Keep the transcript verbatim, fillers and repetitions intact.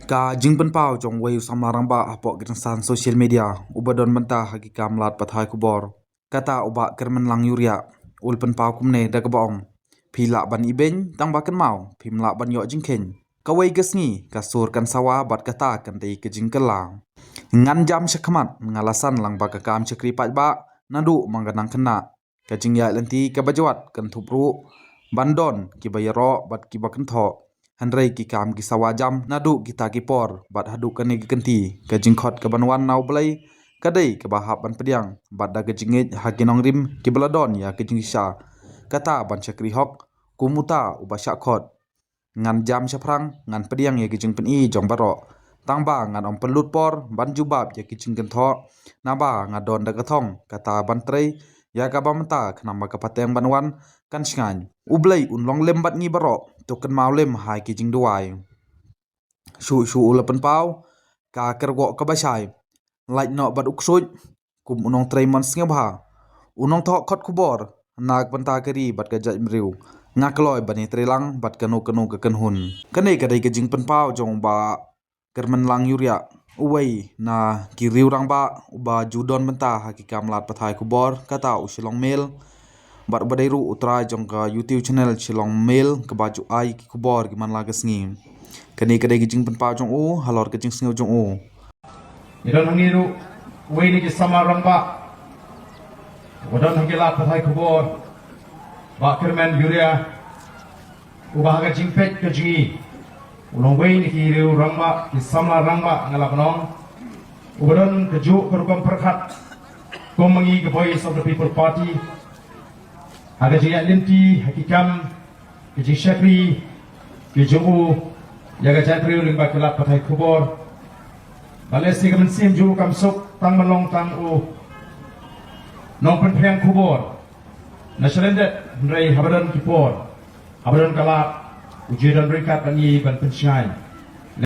Ka jingpynpaw jong uwei u samla rangbah hapoh ki rynsan social media uba don bynta ha ki kam lad pathai khubor, kata u Bah Kyrmenlang Uriah, u la pynpaw kumne da kaba ong: Phi lah ban ibeiñ, tang ba kynmaw phim lah ban ïoh jingkheiñ. Kawei ka sngi ka sur kan sawa bad kata kan dei ka jingkylla. Ngan jam shakhmat, nga la san lang ba ka kam shakri paidbah naduh ma nga nang khynnah. Ka jingïaid lynti kaba jwat kan thup ruh ban don kiba ïaroh bad kiba kynthoh. Hynrei ki kam ki sawa jam naduh kita ki por bad haduh kane ka kynti. Ka jingkhot kaban wan na U Blei ka dei kaba hap ban pdiang bad da ka jingngeit ha ki nongrim kiba la don ïa ka jingshisha, kata ban shakri hok kum uta uba shah khot. Ngan jam shaphrang, ngan pdiang ïa ki jingpyni jong baroh. Tang ba ngan ym pynlut por ban jubab ïa ki jingkynthoh, naba nga don da ka thong kata ban trei ïa kaba mynta khnang ba ka pateng ban wan kan shngaiñ. U Blei un long lem bad ngi baroh, to kynmaw lem ha ki jingduwai. Shuh shuh u la pynpaw ka kyrwoh kaba shai, lait noh bad u ksuid kum u nongtrei mon sngewbha, u nongthoh khot khubor na ka bynta ka ri bad ka jaitbynriew. Nga kloi ban ïatrei lang bad kano kano ka kynhun. Kane ka dei ka jingpynpaw jong u Bah Kyrmenlang Uriah, uwei na ki riew rangbah uba ju don bynta ha ki kam lad pathai khubor, kata u Shillong Mail, bad uba dei ruh u trai jong ka YouTube channel Shillong Mail kaba ju ai ki khubor ki man la ka sngi. Kane ka dei ka jingpynpaw jong u halor ka jingsngew jong u. Ngi don hangne ruh uwei na ki samla rangbah uba don ha ki lad pathai khubor, Bah Kyrmen Uriah, uba ha ka jingpeit ka jong ngi u long uwei na ki riew rangbah, ki samla rangbah nga lah ban ong, uba don kajuh ka rukom pyrkhat kum ma ngi ka Voice of the People Party ha ka jingïaid lynti ha ki kam ka jingshakri ka jong u ïa ka jaitbynriew lyngba ki lad pathai khubor. Ba lehse ka mynsiem jong u kam suk tang ban long tang u nongpynphriang khubor na shalyndet, hynrei haba don ki por, haba don ka lad, u ju don ryngkat bad ngi ban pynshngaiñ.